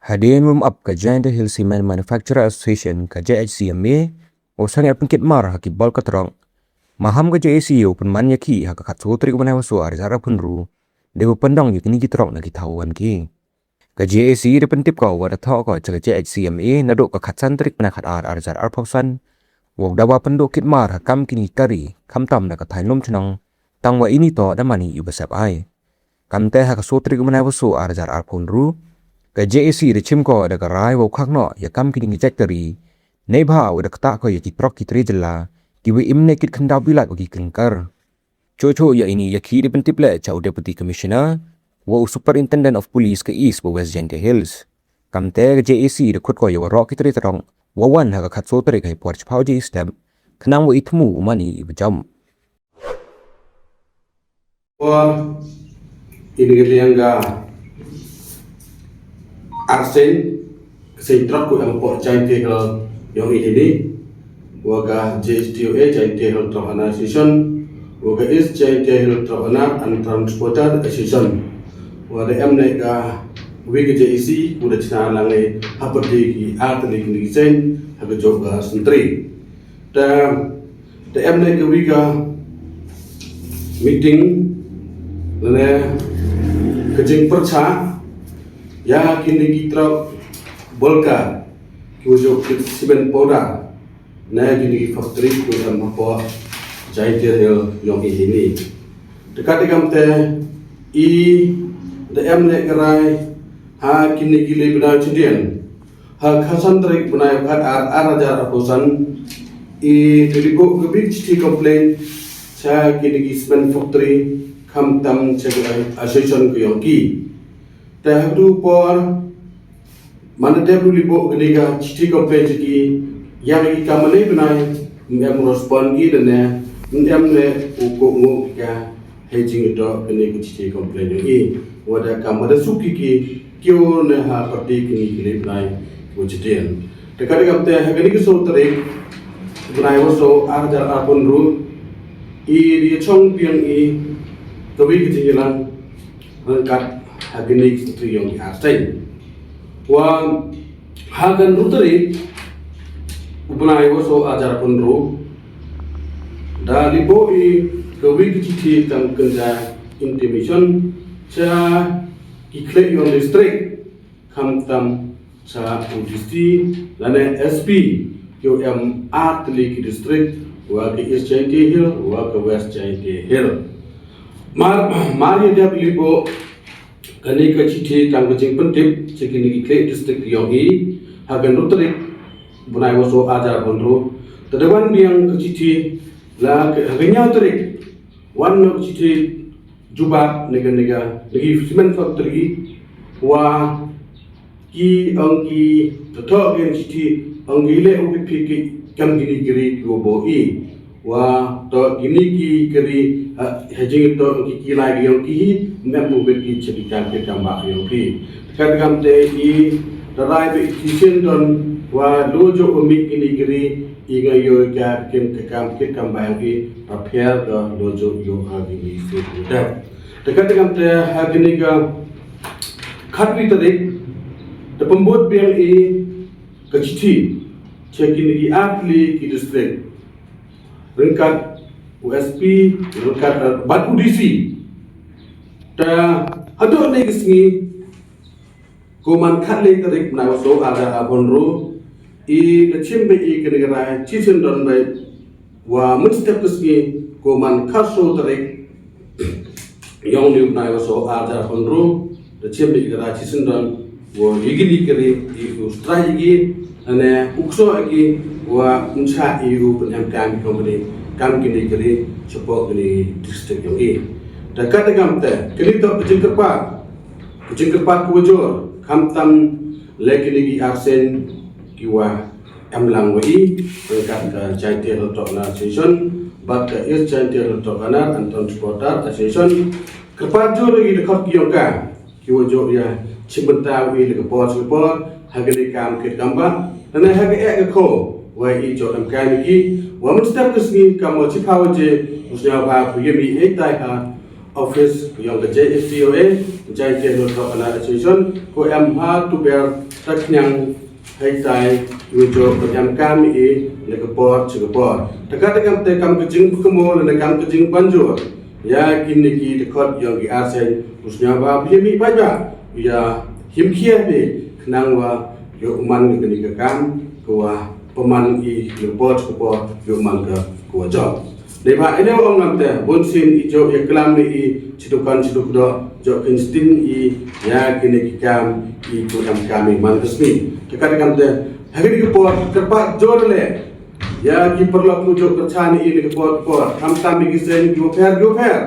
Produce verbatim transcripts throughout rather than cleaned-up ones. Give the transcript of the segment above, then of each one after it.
Hadien wym ap ka Jaintia Hills Cement Manufacturer Association, ka J H C M A, u sangeh pynkit mar ha ki bol ka truck, maham ka J H C u pynman ya ki ha ka khatsaw tarik u bnai wa soo ar hajar arphaw ynru, dei wa pyndong ya kini ki truck na ki thaw wan ki. Ka J H C da pyntip ko wa da thoh ko cha ka J H C M A nadooh ka khatsan tarik bnai khatar ar hajar arphaw san, wow da wa pynduh kit mar ha kam kini ki kari, khamtam na ka thaiñ lum chnong, tang wa ini toh da man i u ba sep ai. Kamte ha ka soo tarik u bnai wa soo ar hajar arphaw ynru, ka J H C da chim ko da ka rai wow khang noh ya kam kini ki jait kari, neibhah wa da ktah ko ya ki truck ki tre jylla, ki wa im ne kit khyndaw bilat wa ki kyrkhu. Choh choh ya ini ya ki da pyntip leh cha u Deputy Commissioner wa u Superintendent of Police ka East wa West Jaintia Hills. Kamte ka J H C da khut ko ya waroh ki tre truck wa wan ha ka khatsaw tarik ha i por chiphaw baje step, khnang wa i thmu u man i i ba jam. Por ini ka liang ka arsien, ka seiñ truck wa em hapoh Jaintia Hills yong i hini, wa ka J H T O A, Jaintia Hills Truck Owners Association, wa ka East Jaintia Hills Truck Owners and Transporter Association, wa da em ne ka wi ka J H C, wa da chna lang i hapyrdi ki ar tylli kini ki seiñ ha ka jooh ka sentri. Te, te em ne ka wi ka meeting, lane ka jingpyrchah ya kini ki truck bulk, ki wa jooh kit cement powder, ne kini ki factory ki wa em hapoh Jaintia Hills yong i hini. Te kat i kamte i da em ne ka rai ha kini ki lai bnai chadien, ha ka khatsan tarik bnai wa khatar ar hajar arphaw san, i da liboh ka wi ka chithi complaint cha kini ki cement factory, khamtam cha ka association ka yong ki. Te ha ka tu por, man da dep u liboh kani ka chithi complaint cha ki, ya ki kam lai bnai, ym em respond ki, lane ym em ne u kohnguh ki ka hei jingtoh kani ka chithi complaint yong i, wa da kam wa da suk ki ki, ki wa ne hapyrdi kini ki lai bnai wa chadien. Te kat i kamte ha kani ka soo tarik bnai wa soo ar hajar arphaw ynru, i da chong biang i ka wi ka jingyalang ryngkat ha kini ki factory yong ki arsien. Wa ha ka ynru tarik u bnai wa soo ar hajar arphaw ynru, da liboh i ka wi ka chithi kam kynja intimation cha ki khlieh yong district, khamtam cha u D C lane S P, ki wa em ar tylli ki district, wa ka East Jaintia Hills, wa ka West Jaintia Hills. Mar, mar ya dep liboh kani ka chithi kam ka jingpyntip cha kini ki khlieh district yong i, ha ka ynru tarik bnai wa soo ar hajar arphaw ynru, te da wan biang ka chithi la ka, ha ka ynñiaw tarik, wan noh ka chithi jubab na ka, na ka, na ki cement factory, wa ki ong ki, da thoh ki chithi, ong ki leh u phi ki kam kini ki ri ki wa booh i. Wa toh kini ki ri, ha, ha jingtoh ki, ki lai ki yong ki hi, ym em u phi ki cha ki kam ki kam ba yong ki. Kat i kamte i da rai ba i chisien don wa lo jooh u mih kini ki ri, i nga yoh ka kin ka kam ki kam ba yong ki, da pher ka lo jooh yoh ha kini ki ri. Te kat i kamte ha kini ka khatwi tarik, da pynbud biang i ka chithi cha kini ki ar tylli ki district, ryngkat u S P, ryngkat, eh, bad u D C. Te hadooh ne ka sngi, ko man khatlai tarik bnai wa soo ar hajar arphaw ynru, i da chim beit i kani ka rai chisien don beit, wa mynstep ka sngi, ko man khatsoo tarik yong uni u bnai wa soo ar hajar arphaw ynru, da chim beit i ka rai chisien don, wa ya kini ki ri i u strike i ki, lane u ksoh i ki, wa ym chah i u pynemkaam ki company kam kini ki ri chapoh kini district yong i. Te kat i kamte, kani toh ka jingkyrpad, ka jingkyrpad ka wa joor, khamtam le kini ki arsien ki wa em lang wa i, ryngkat ka Jaintia Hills Truck Owners Association, bad ka East Jaintia Hills Truck Owners and Transporter Association. Kyrpad joor i da khot ki yong ka, ki wa jooh ya chimbynta wa i la ka por cha ka por ha kani ka kam kit kam ba, lane ha ka eh ka kho, wa i jooh emkaam ki, wa mynstep ka sngi kam wa chiphaw baje u sñiawbha phi ya mi e tai ha office yong ka J F T O A, Jaintia Hills Tropical Association, ko em ha Tuber Takniang, heitai u jooh pynemkam i na ka por cha ka por. Te katni kam te kam ka jingpynkhooid na kam ka jingpynjur ya kini ki dkhot yong ki arsien, u sñiawbha phi mi paidbah ya himkhia phi khnang wa yow man ka kani ka kam ka wa pynman i na ka por cha ka por, yow man ka ka wa jop. Neibhah i ne ong ngam te, bun sien i jooh yaklam i chi dukan chi dukdoh, jooh kynsting i ya kini ki kam i pynemkam i man ka sngi. Te katni kam te, ha kini ki por kyrpad jur le ya ki paralok u jooh kyrchan i na ka por ka por, khamtam i ki seng ki wa pher ki wa pher.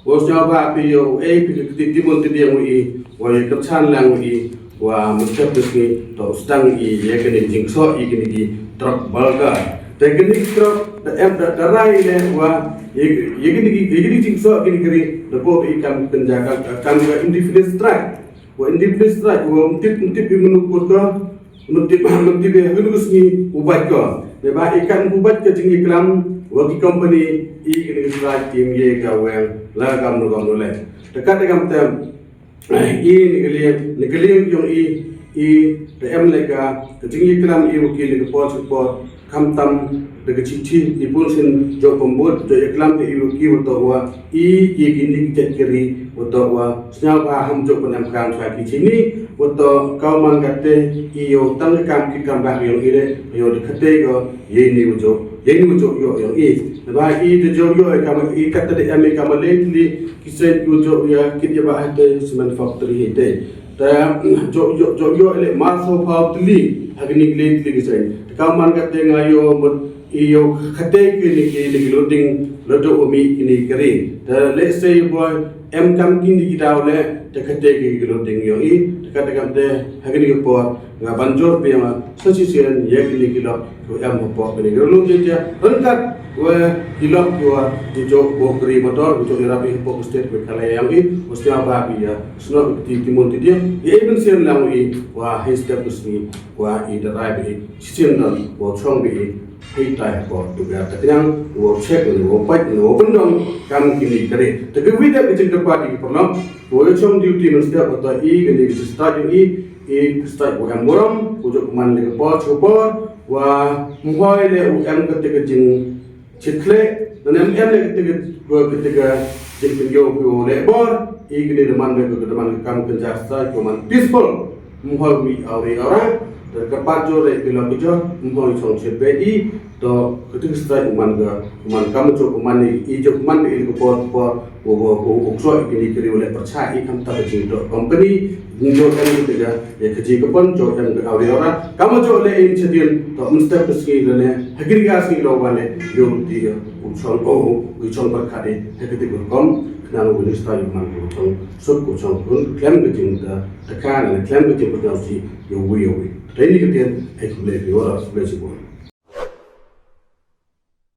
Wow sñiawbha phi yow e phi ka kti timun tidiang wa i, wa ya kyrchan lang wa i, wa mynstep ka sngi toh sdang i ya kini ki jingksoh i kini ki truck bulker. Te kini ki truck da em da, da rai le wa ya, ya kini ki, ya kini ki jingksoh kini ki kari da buh i kam kynja ka, kam ka indefinite strike. Wa indefinite strike wa ym tip, ym tip i mynnu kut ka, ym tip, ym tip i ha kini ki sngi u bait ka. Neibhah i kam u bait ka jingyaklam wa ki company i kini ki strike team ye ka weng la kam nu kam nu le. Te katni kam te, i ni ka liang, ni ka liang yong i, i te em le ka, ka jingyaklam i wa ki na ka por cha ka por, khamtam da ka chithi i bun sien jooh pynbud, jooh yaklam i wa ki wa toh wa i ki kini ki jait kari wa toh wa sñiawbha ham jooh pynemkam cha ki chini, wa toh kaw man kate i yow tang ka kam ki kam bak yong i le, yow da kate ko, ye ni wa jooh, ye ni wa jooh yoh yong i. Neibhah i da jooh yoh i kam i kate da em i kam le tli ki seng ki wa jooh ya kit ya ba hate cement factory hate. Te jooh yoh, jooh yoh le mar soo phaw tylli ha kini ki le tli ki seng. Te kaw man kate nga yow mut i yow kate kini ki, kini ki loading, la dooh wa mih kini ki kari. Te let's say boy, em kam kini ki daw le, te kate ki, ki loading yong i. Te katni kam te, ha kini ki por nga pynjur phi ya nga sa chisien ya kini ki lok ko em hapoh kini ki rulu je ja. Ryngkat wa ki lok ki wa ki jooh boh kari motor, ki jooh yarap i hapoh ka state Meghalaya yong i, wa sñiawbha phi ya snoh i kti timun tidiang, ya i mynsiem lang wa i, wa hei step ka sngi wa i da rai phi i chisien don wa chong phi i heitai hapoh Tuber Takniang, wow check ne, wow pait ne, wow pyndong kam kini ki kari. Te kawi da ka jingkyrpad i ki paralok, wow chong duty mynstep wa toh i kani ka strike yong i, i strike wa em burom, u jooh man le ka por cha ka por, wa ym hoi le u em kate ka jingchitkhleh, na em, em le kate ka, kate ka jingpynyoh phi wow leh bor, i kani da man le ka, da man ka kam kynja strike wa man peaceful. Ym hoi mih awri awra, da ka pat jur le ki lok ki jur, ym hoi chong chet be i, toh kate ka strike u man ka, u man kam jooh u man i, i jooh man i ka por por, wa, wa, wa, u ksoh i kini ki kari wa le pyrchah i khamtam ka jingtoh company, jooh em kate ka, ya ka jingkyrpad jooh em ka awri awra, kam jooh le i chadien, toh mynstep ka sngi le ne, ha kini ka sngi lo wa le, yow ti ya, u chong o, u chong pyrkhat i, ha kate ka rukom, khnang wa minister yow man u chong suk, u chong khun, khlem ka jing da, Te ka na khlem ka jingpynsñiawsih yow wi yow wi. Te ini ka tien, e khublei phi waroh, khublei chibun.